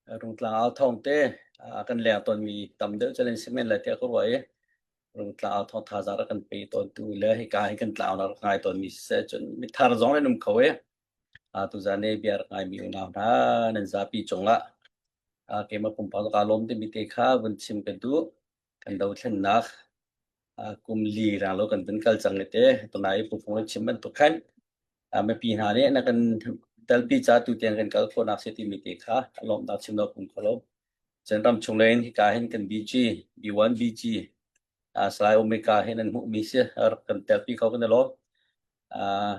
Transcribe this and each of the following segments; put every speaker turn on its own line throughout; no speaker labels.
Rungtlang au thawng te kan leng tawnmi tam deuh cu nan si men lai tiah ka ruah i Rungtlang au thawng thazaang rak kan pe tawntu le hika hi kan tlau rak ngai tawnmi siseh cun mithar zong nan um kho i tuzan i bia rak ngaimi unau hna nan zapi cungah keimah pumpak kaa lawm timi te kha vun chim ka duh. Kan dothlennak kum li rang lo kan vun kal cang i te tunai i pufung le chim bantuk khan mipi hna nih na kan telpi ca tu tiang kan kal khawhnak si timi te kha lawmhnak chim lo kum kho lo. Cun ram chung lein hika hin kan BG B1 BG Salai Omega hin an hmuhmi si rak kan telpi kho kan i lawm.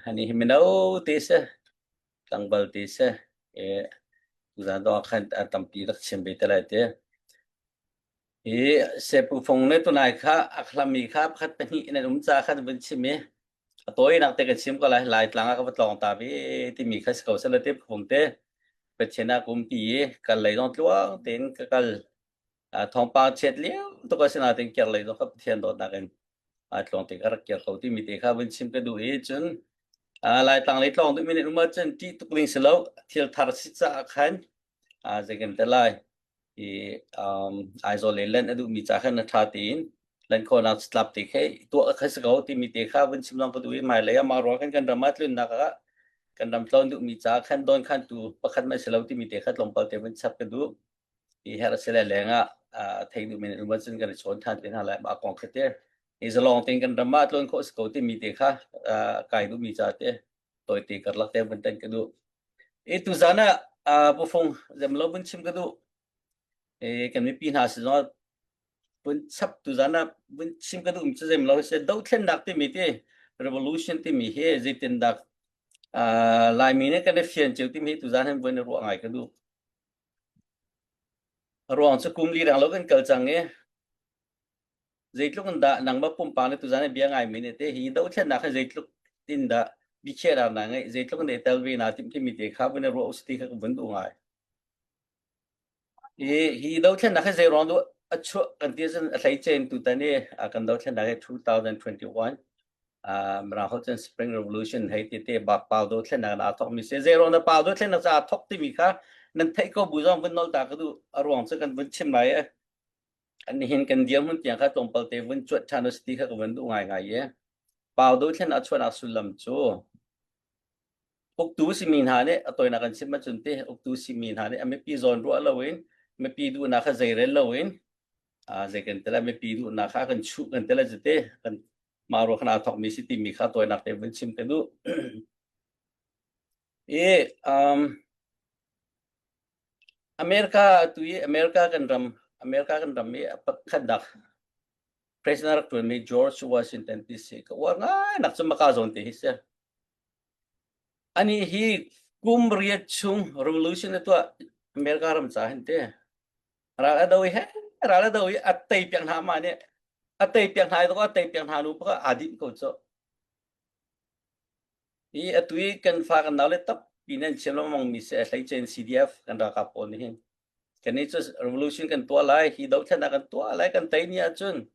Hani hi mino te si tlangval te si e tuzan dong khan tampi rak chim ve te lai te. Hi sepufung le tunai kha a khlami kha pakhat pahnih in an um ca khan vun chim i a tawinak te ka chim ko lai. Laitlang ah ka va tlawng ta ve timi kha si ko seh te phung te Pathian ah ka umpi i kal lei zong tluang tein ka kal. Thawngpang chiat lio tuk a si nain kir lei zong kha Pathian dawtnak in tluang te ka rak kir ko timi te kha vun chim ka duh i cun Laitlang lei tlawng duhmi nih um ahcun ṭih tuk ding si lo. Thil thar si caah khan zei kan te lai. I Aizawl lei lanh a duhmi ca khan a ṭha tein lanh khawhnak catlap te kha tuah kha si ko timi te kha vun chim zong ka duh i hmailei ah mah ruang khan kan ram ah tlunnak ah kan ram tlawn duhmi ca khan dawn khan tu pakhat hmanh si lo timi te kha tlawmpal te vun chap ka duh. Hi herh a si le leng ah thei duhmi nan um ahcun kan i chawn ṭhan te hna lai mah kong kha te hi zalong tein kan ram ah tlawn khawh si ko timi te kha kai duhmi ca te tawite karlak te vun tan ka duh. I tuzan ah pufung zemlo vun chim ka duh. E kan mipi hna sin zong vun chap tuzan ah vun chim ka duh mi cu zemlo se dothlennak timi ti revolution timi hi zeitindah Laimi nih kan i fian cio timi hi tuzan hin vun i ruah ngai ka duh. A ruang cu kum li rang lo kan kal cang i zeitluk in dah nangmah pumpak nih tuzan i bia ngaimi nih te hi dothlennak hi zeitluk in dah biakhiahnak na ngeih zeitluk in dah tel ve naa timh timi te kha vun i ruah usih ti kha ka vun duh ngai. Hi hi dothlennak hi zei ruang duh a chuah kan ti ahcun a hleice in tutan i kan dothlennak hi 2021 Mirang holh cun Spring Revolution hei ti te bak pau dothlennak in aa thawkmi si. Zei ruang dah pau dothlennak ca aa thawk timi kha nan theih ko bu zong vun nol ta ka duh a ruang cu kan vun chim lai i nihin kan dirhmun tiang kha tlawmpal te vun cuanh ṭhan usih ti kha ka vun duh ngaingai i pau dothlen a chuahnak sullam cu uktu simi hna nih a tawinak kan chim ahcun te uktu simi hna nih a mipi zawn ruah loin mipi duhnak kha zeirel loin zei kan tel mipi duhnak kha kan chuh kan tel te kan mah ruah khan aa thawkmi si timi kha tawinak te vun chim ka duh i um, America tu i America kan ram America kan ram i pakhat dak president rak ṭuanmi George Washington DC ka uar ngai nak cu maka zawn te hi si. Ani hi kum riat chung revolution a tuah America ram ca hin te ral a do i he ral a do i a tei piak hna ma nih a tei piak hna i a tei piak hna nu pa aa dinh ko cu. Hi atu i kan fa kan naule tampi nan chim lengmang mi si a hleice in CDF kan ralkap pawl nih hin kannih cu revolution kan tuah lai hi dothlennak kan tuah lai kan tei ni ahcun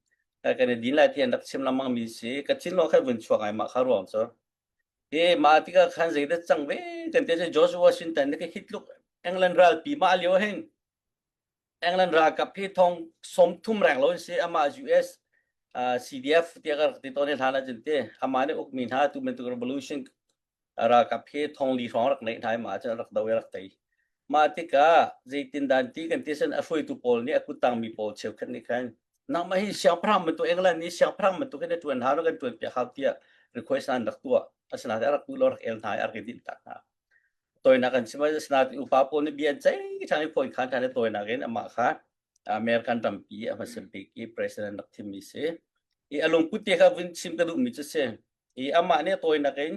kan i din lai ti an rak chim lengmang mi si ka thinlung khan vun chuak ngai mah kha ruang cu hi mah tikah khan zeidah cang ve kan ti cu George Washington nih hi tluk England ralpi mah lio hin England ralkap hi thong 30 reng lo si amah US CDF tiah ka rak ti tawn i hlan ahcun te amah nih ukmi hna tu bantuk revolution ralkap hi thong li hrawng rak neih hna i mah ahcun rak do i rak tei mah tikah zeitin dan ti kan ti sin a hruaitu pawl nih a kuttangmi pawl cheukhat nih khan nangmah hi siangpahrang bantuk England nih siangpahrang bantuk hin na ṭuan hau na kan ṭuan piak hau tiah request an rak tuah asinain a rak duh lo rak el hna i a rak i dinh tak hna Tawinak an chim asinain upa pawl nih bia an ceih ṭhan i fawi khan ṭhan i tawinak in amah kha American rampi a hmasa bik i president rak thimmi si. I a lungput te kha vun chim ka duhmi cu si. I amah nih tawinak in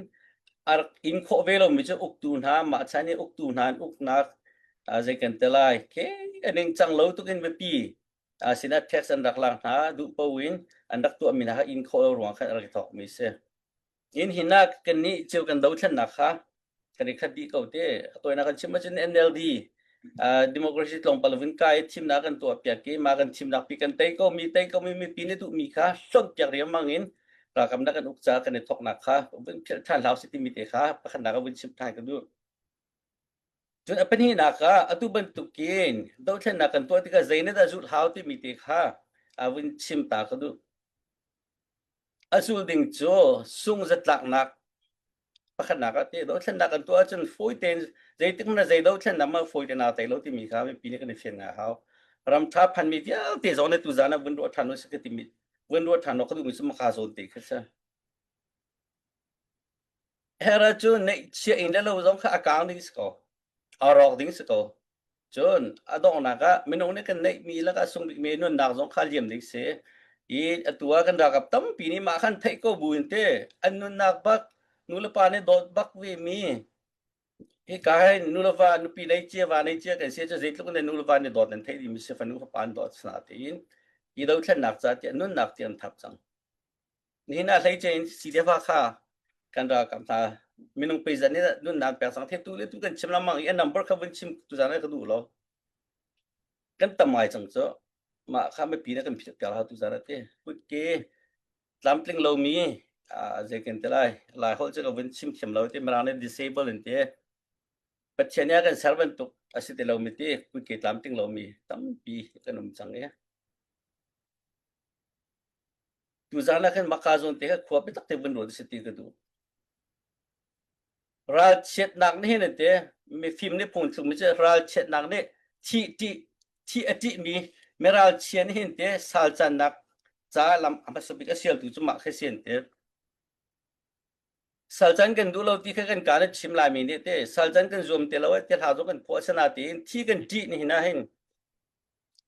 a rak in khawh ve lomi cu uktu hna mah chan i uktu hna an uknak zei kan te lai ke a ningcang lo tuk in mipi sinah tax an rak lak hna duh paoh in an rak tuahmi hna kha in khawh lo ruang khan a rak i thawkmi si. In hinak kannih cio kan dothlennak kha kan i khat dih ko te. A tawinak kan chim ahcun NLD democracy tlawmpal vun kai thimnak kan tuah piak i mah kan thimnak pi kan tei ko mi tei ko mi mipi nih duhmi kha hlonh piak riangmang in ralkap nak kan uk ca kan i thoknak kha vun philh ṭhan hlah usih timi te kha pakhatnak ah vun chim ṭhan ka duh. Cun a pahnihnak ah atu bantukin dothlennak kan tuah tikah zei nih dah zulh hau timi te kha a vun chim ta ka duh. A zul ding cu sung zatlaknak pakhatnak ah te dothlennak kan tuah ahcun fawi tein zeitik hmanh ah zei dothlennak mah fawi tein aa tei lo timi kha mipi nih kan i fian ngai a hau. Ram ṭha phanmi vialte zong nih tuzaan ah vun ruah ṭhan usih ka timi vun ruah ṭhan awk ka duhmi cu maka zawn te khi si. Hera cu neihchiah inn le lo zong kha a kaang ding si ko. A rawk ding si ko. Cun a donghnak ah minung nih kan neihmi lakah sung bikmi nunnak zong kha liam ding si. I atu ah kan ralkap tampi nih mah khan theih ko buin te an nunnak bak nulepa nih dawt bak ve mi hika hin nuleva nupi nei cia va nei cia kan si cu zeitluk in nuleva nih dawt nan theih dimi si fanu fapa an dawt sana tein i dothlennak ca tiah nunnak tiang an thap cang. Nihin ah hleice in CDF kha kan ralkap hna minung peizat nih nunnak pek cang thetu le tu kan chim lengmang i a number kha vun chim tuzaan ah ka duh lo. Kan tam ngai cang cu. Mah kha mipi na kan phit piak hau tuzaan ah ti. Kutke tlamtling lomi zei kan ti lai lai holh cu ka vun chim thiam lo ti mirang nih disable an ti. Pathian nih a kan ser bantuk a si ti lomi ti kutke tlamtling lomi tampi kan um cang i. Tuzaan ah khan Maka zawn te kha khua biatak te vun ruat si ti ka duh. Ralchiatnak nih hin te mifim nih phungthluk mi cu ralchiatnak nih thih ṭih thih a ṭihmi miralchia nih hin te salcannak ca lam a hmasa bik a sialtu cu mah khi si an ti. Salcan kan duh lo ti kha kan kaan chim laimi nih te salcan kan zuam te lo te hla zong kan phuah sana tiin thi kan ṭih ni hin ah hin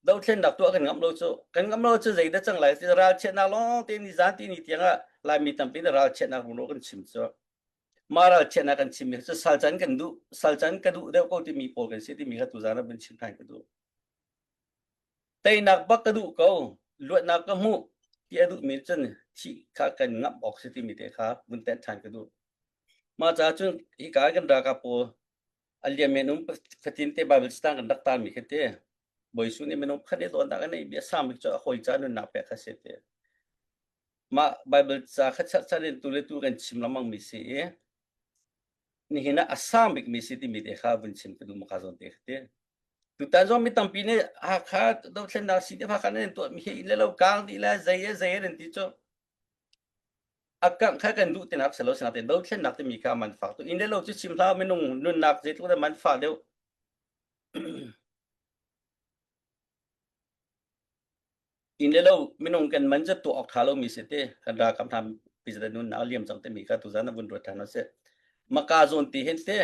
dothlennak tuah kan ngamh lo cu kan ngamh lo cu zeidah cang lai ti ralchiatnak lawng te ni zan ti ni tiang ah laimi tampi nih ralchiatnak rulo kan chim cu mah ralchiatnak kan chimmi cu salcan kan duh salcan ka duh deuh ko timi pawl kan si timi kha tuzaan ah vun chim than ka duh teinak bak ka duh ko luatnak ka hmuh ti a duhmi cun thih kha kan ngamh awk si timi te kha vun tenh than ka duh mah caah cun hika kan ralkap pawl a liam um fatin te Bible stang kan rak tarmi khi te Bawi Jesuh nih minung pakhat i dawnnak a neih mi a sang bik cu a hawi ca nunnak pek kha si te mah Bible ca kha cherhchan in tu le tu kan chim lengmang mi si i nihin ah a sang bik mi si timi te kha vun chim ka duh maka zawn te kha te tutan zong mi tampi nih Hakha dothlennak si te Hakha nan tuah mi hi le lo kang dih le zei e zei e nan ti cu A kangh kha kan duh tinak si lo sinain dothlennak timi kha man fak tuk. Inn le lo cu chim hlah minung nunnak zeitluk dah man fah deuh. Inn le lo minung kan man cu tuah awk ṭha lomi si ti kan ralkap hna pizada nunnak a liam cang timi kha tuzan ah vun ruat ṭhan usih. Maka zawn ti hin te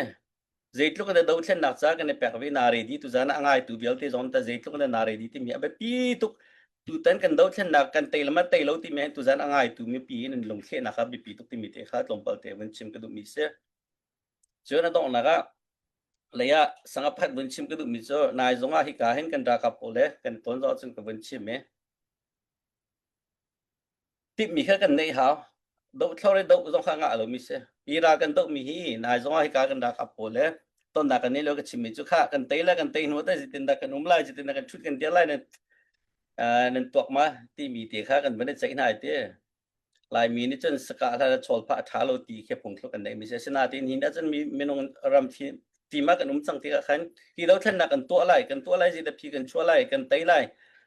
zeitluk in dothlennak ca kan i pek ve na ready tuzan ah a ngaitu vialte zong ta zeitluk in na ready timi a biapi tuk tutan kan dothlennak kan tei le ma tei lo timi hin tuzan a ngaitu mipi in an lungthlehnak kha biapi tuk timi te kha tlawmpal te vun chim ka duhmi si cun a donghnak ah lei ah sangaphat vun chim ka duhmi cu nai zong ah hika hin kan ralkap pawl le kan ton zong cun ka vun chim i Timhmi kha kan neih hau. Dohthlor i doh zong kha ngah lomi si. Hi ral kan dohmi hi nai zong ah hika kan ralkap pawl le tonnak kan neih lo ka chimmi cu khah kan tei le kan tei hnu te zeitin dah kan um lai zeitin dah kan ṭhut kan dir lai nan nan tuak ma timi te kha kan van i ceih hna ti. Laimi nih cun sakah hla le chawl phah a ṭha lo ti khi phungthluk kan neihmi si. Asinain hin ahcun mi minung ram fim ah kan um cang tikah khan hi dothlennak kan tuah lai kan tuah lai zeidah phi kan chuah lai kan tei lai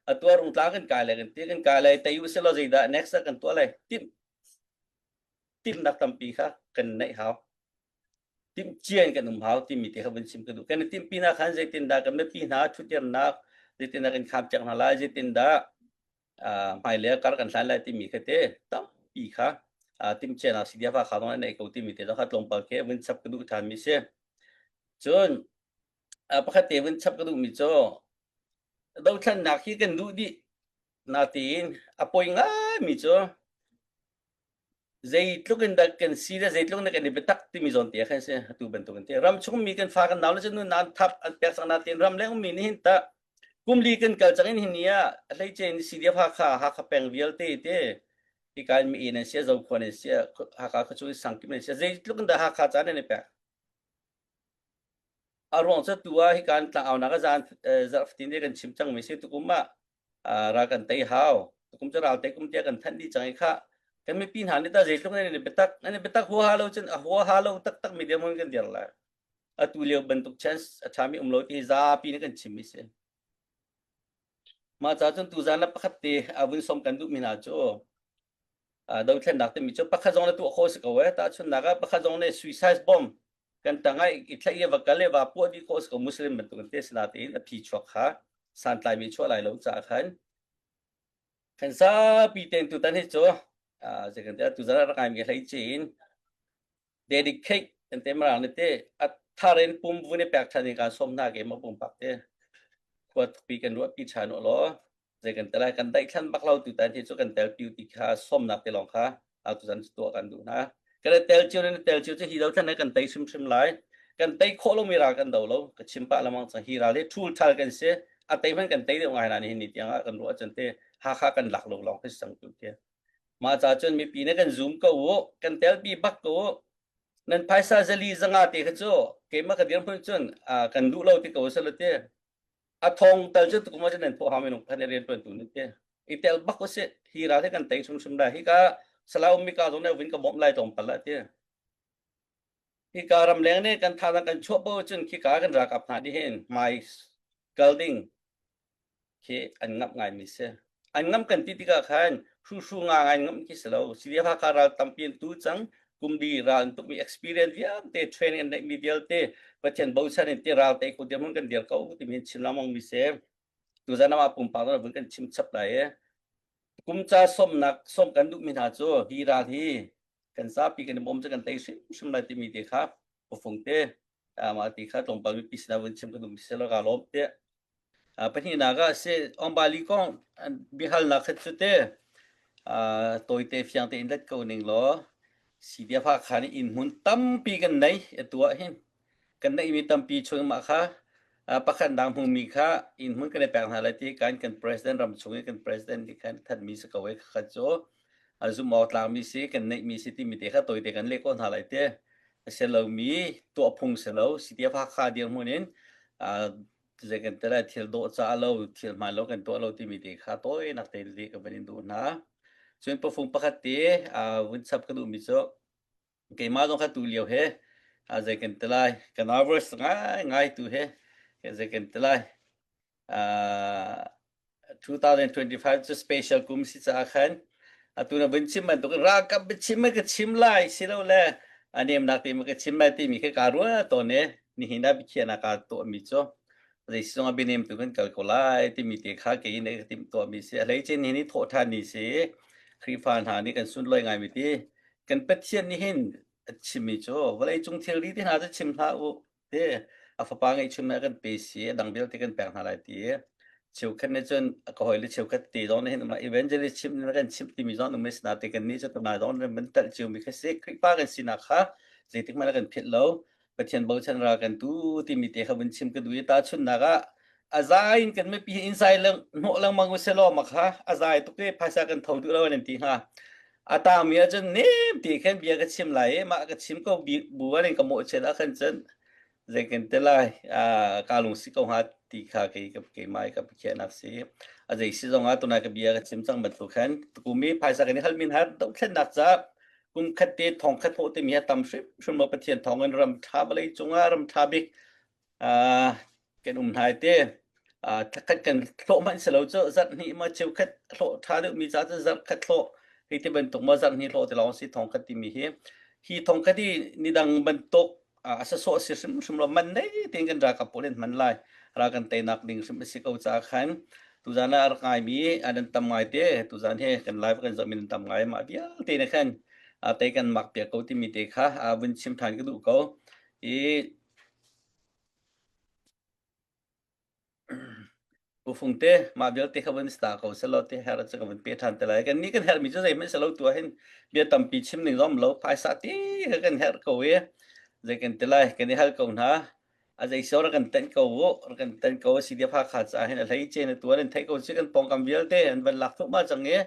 atu ah rungtlang kan kai lai kan ti kan kai lai tei u selaw zeidah next ah kan tuah lai timh timhnak tampi kha kan neih hau timh cian kan um hau timi te kha vun chim ka duh kan i timhpi na khan zeitindah kan mipi hna thutirnak zeitindah kan kham piak hna lai zeitindah hmailei kar kan hlan lai timi kha te tampi kha timhcianak CDF kha dong nei ko timi te kha tlawmpal ke vun chap ka duh than mi si cun pakhat te vun chap ka duh mi cu dothlennak hi kan duh dih natiin a poi ngai mi cu zeitluk in dah kan si le zeitluk in dah kan i biatak timi zawn te khan si atu bantuk in te ram chung mi kan fa kan nau le cu nun an thap an pek cang natin ram leng ummi nih hin ta kum li kan kal cang in hin ni ah hleice in CDF Hakha Hakha peng vialte te hika in mi nan sia Zokhua nan sia Hakha kha chu sangkim nan sia zeitluk in dah Hakha ca nan i pek A ruang cu tu ah hika an tlangaunak a zan zarh fatin te kan chim cangmi si tukum ah ral kan tei hau. Tukum cu ral tei kum tiah kan thanh dih cang i khah kan mipi hna nih tah zeitluk nan i biatak nan i biatak huaha lo cun a huaha lo taktak mi dirhmun kan dir lai. Atu lio bantuk chance a ṭhami um lo ti zapi nih kan chimmi si. Mah ca cun tuzan le pakhat te a vun som kan duhmi hna cu dothlennak timi cu pakhat zong na tuah khawh si ko eh. Tahchunhnak ah pakhat zong nih suicide bomb kan tang ah i thlaih i va kal i va puah dih khawh si ko Muslim bantuk in te sinatein a phi chuak kha santlaimi chuah lai lo caah khan kan zapi tein tutan hi cu zei kan ti tuzan ah rak ngaimi hlei in dedicate kan te marang ne te a thar in pum vun i pek than in kan som hna ke ma pumpak te khua pi kan ruah pi than u law zei kan te lai kan daihthlan bak lo tu tan hi cu kan tel piu ti kha somnak te lawng kha tu zan tuah kan duh hna kan tel cio ne tel cio cu hi do thlan kan tei hrimhrim lai kan tei khawh lo mi ra kan do lo ka chim pah lamang cang hi ra le thul thal kan si a tei hman kan tei deuh ngai na ni ni tiang ah kan ruah chan te Hakha kan lak lo lawng khi sang tu te Mah ca cun mipi nih kan zum ko u, kan telpi bak ko u. Nan phaisa zali zanga te kha cu keimah ka dirhmun cun kan duh lo ti ko sala ti. A thong tal cu tukum ah nan pawh hau minung pakhat nih rian tuan tu nih ti. I tel bak usih. Hi ral hi kan tei hrimhrim lai. Hika Salah ummi ka zong nih vun ka bawmh lai tlawmpal lah ti. Hika ramleng nih kan thazaang kan chuah paoh cun khika kan ralkap hna nih hin hmai kal ding khi an ngamh ngaimi si. An ngamh kan ti tikah khan hruhru nga ngai ngamh khi si lo. CDF Hakha ral tampi an tu cang. Kumli ral an tukmi experience vialte, training an neihmi vialte, Pathian bochan in ti ral tei kho dirhmun kan dir ko timi hin chim lengmang mi si. Tuzan ah pumpak vun kan chim chap lai i kum ca sawmnak sawm kan duhmi hna cu hi ral hi kan zapi kan i bawm cu kan tei hrimhrim lai timi te kha pufung te mah ti kha tlawmpal mipi sinah vun chim ka duhmi si lo ka lawm tiah Pahnihnak ah si Ong-Bali kong biahalnak khat cu te tawite fiang tein let ko ning law CDF Hakha nih inn hmun tampi kan nei atu ah hin kan neihmi tampi chung mah kha pakhat dang hmumi kha inn hmun kan i pek hna lai ti kan kan president ram chung i kan president nih khan thanmi si ko i khat cu zumh awk tlakmi si kan neihmi si timi te kha tawite kan leh ko hna lai te a si lomi tuah phung si lo CDF Hakha dirhmun in zei kan ti lai thil dawh cah lo thil hmaan lo kan tuah lo timi te kha tawinak te leh ka van in duh hna cun pafung pakhat te vun chap ka duhmi cu keimah zong kha tu lio he zei kan ti lai ka nervous ngai ngai tu he zei kan ti lai 2025 cu special kum si caah khan atu na vun chim bantuk ralkap biachim ka chim lai silole a nemnak te ka chim lai timi khi kaa ruah tawn i nihin ah biakhiahnak kaa tuahmi cu zeisizong ah bianem tu kan kal ko lai timi te kha kei nih ka timh tuahmi si a hleice nihin hi thawh ṭhan ni si Khrihfa hna nih kan sunlawi ngaimi ti kan Pathian nih hin a chimmi cu vawleicung thilri te hna cu chim hlah u Te a fapa ngeihchun a kan pe si a dang vialte kan pek hna lai ti cheukhat nih cun ka hawile cheukhat te zong nih hin evangelist chim na kan chimh timi zong um na te kan nih cu tunai zong nan man talh cio mi kha si Khrihfa kan sinak kha zeitik hmanh kan philh lo Pathian bochan ral kan tu timi te kha vun chim ka duh i tahchunhnak ah a zai in kan mipi in zai leng hnawh lengmang u selaw ma kha a zai tuk i phaisa kan tho duh lo nan ti hnga a tangmi ah cun nem ti khan bia ka chim lai i mah ka chim ko bu ah ka mawhchiat ah khan cun zei kan te lai ka lung si ko hnga ti kha kei ka keimah ka khiahnak si a zei si zong ah tunai ka bia ka chim cang bantuk khan tukum i phaisa kan i halmi hna dohthlennak ca kum khat te thong khat thawh timi a tam hrimhrim lo Pathian thawng in ram ṭha vawlei cungah ram ṭha bik kan um hna te thlakhat kan hlawh hmanh si lo cu zarh hnih ma cheukhat hlawh ṭha deuhmi ca cu zarh khat hlawh hei ti bantuk ma zarh hnih hlawh ti lawng si thong khat timi hi hi thong khat hi nidang bantuk a sasawh si hrimhrim lo man nei tein kan ralkap pawl in hman lai ral kan teinak ding hrim a si ko caah khan tuzan ah a rak ngaimi an tam ngai te tuzan he kan live kan zoh min tam ngai mah vialte ne khan tei kan mak piak ko timi te kha vun chim ṭhan ka duh ko i Pu Fungte, mah vialte kha vun sta ko selaw te her cu ka vun pe ṭhan te lai. Kan nih kan herhmi cu zeihmanh si lo tu ahhin bia tampi chim ning zong lo phaisa ti kha kan herh ko i zei kan ti lai kan i hal ko hna. A zei so rak kan tenh ko u, rak kan tenh ko si dia Hakha caah hin a hleice na tuan in theih ko si kan pawngkam vialte an van lak thluahmah cang i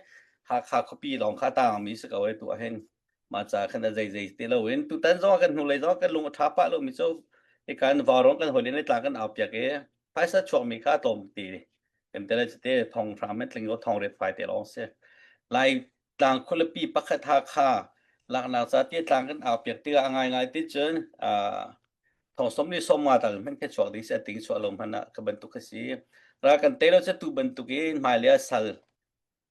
Hakha khuapi lawng kha tangmi si ko e tu ahhin. Mah ca khan a zei zei ti loin tutan zong kan hnulei zong kan lung a ṭha pah lomi cu hikan vaurawng kan hawile nih tlang kan au piak i phaisa chuakmi kha a tlawm ti kan ti lai cite thong hram in tling thong ret fai te lawng si. Lai tlang khualipi pakhat Hakha laknak ca ti tlang kan au piak tikah a ngaingai ti cun. Thong som ni som nga tal hmanh khi chuak ding si a ting chuah lo hmanh ah ka bantuk ka si. Ra kan te lo cu tu bantuk in hmailei ah sal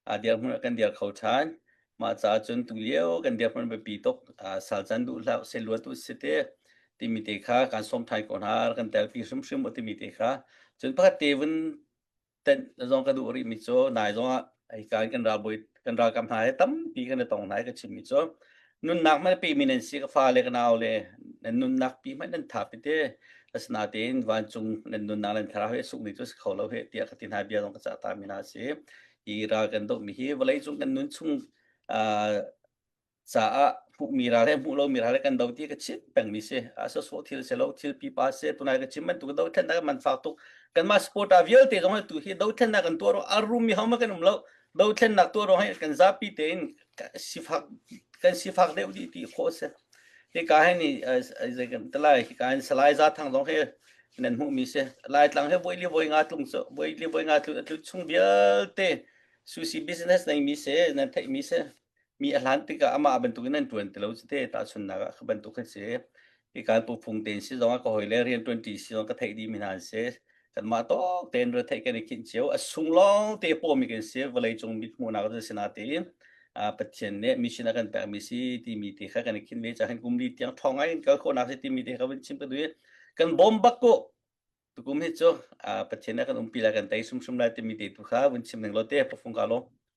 a dirhmun ah kan dir kho ṭhan. Mah caah cun tulio kan dirhmun biapi tuk sal can duh hlah se luat u si te timi te kha kan sawm ṭhan ko hna kan telpi hrimhrim u timi te kha cun pakhat te vun tenh zong ka duh rih mi cu nai zong ah hika kan ralbawi kan ralkap hna he tampi kan i tong hna i ka chim mi cu nunnak hmanh pe mi nan si ka fale ka nau le nan nunnak pi hmanh nan thap i te asinain vancung nan nunnak nan thlarau hi suk ni cu si kho lo he tiah ka ti hna bia zong ka cah ta mi hna si hi ral kan doh mi hi vawlei cung kan nun chung caah hmuhmi ral he hmuh lomi ral he kan do ti ka chim pengmi si a sawsawh thil si lo thil pipa si tunai ka chim bantuk dothlennak man fak tuk kanmah supporter vialte zong hi tu hi dothlennak kan tuah ro a rumi ho ma kan um lo dothlennak tuah ro hi kan zapi tein sifak kan sifak deuh dih ti khawh si hika hin zei kan talai hika hin salai za thang zong hi nan hmuhmi si laitlang he voi li voi nga tlung cu voi li voi nga tlu tlu chung vialte sushi business nei mi si nan theih mi si mi a hlan tikah amah bantukin nan ṭuan ti lo cu te tahchunhnak ah kha bantuk kha si hi kan pu phung tein si zong ah ka hawile rian ṭuanṭi si zong ka theih dih mi hna an si kanmah tawk tein retheih kan i khinh cio a sung lawng te pawmi kan si vawlei cung mit hmuhnak cu si natein Pathian nih mission a kan pekmi si timi te kha kan i khinh ve ca hin kum li tiang ṭhawng ngai in kal khawhnak si timi te kha vun chim ka duh i kan bawm bak ko tukum hi cu Pathian nih kan umpi lai kan tei sumsum lai timi te tu kha vun chim ning lo te pafung ka lo.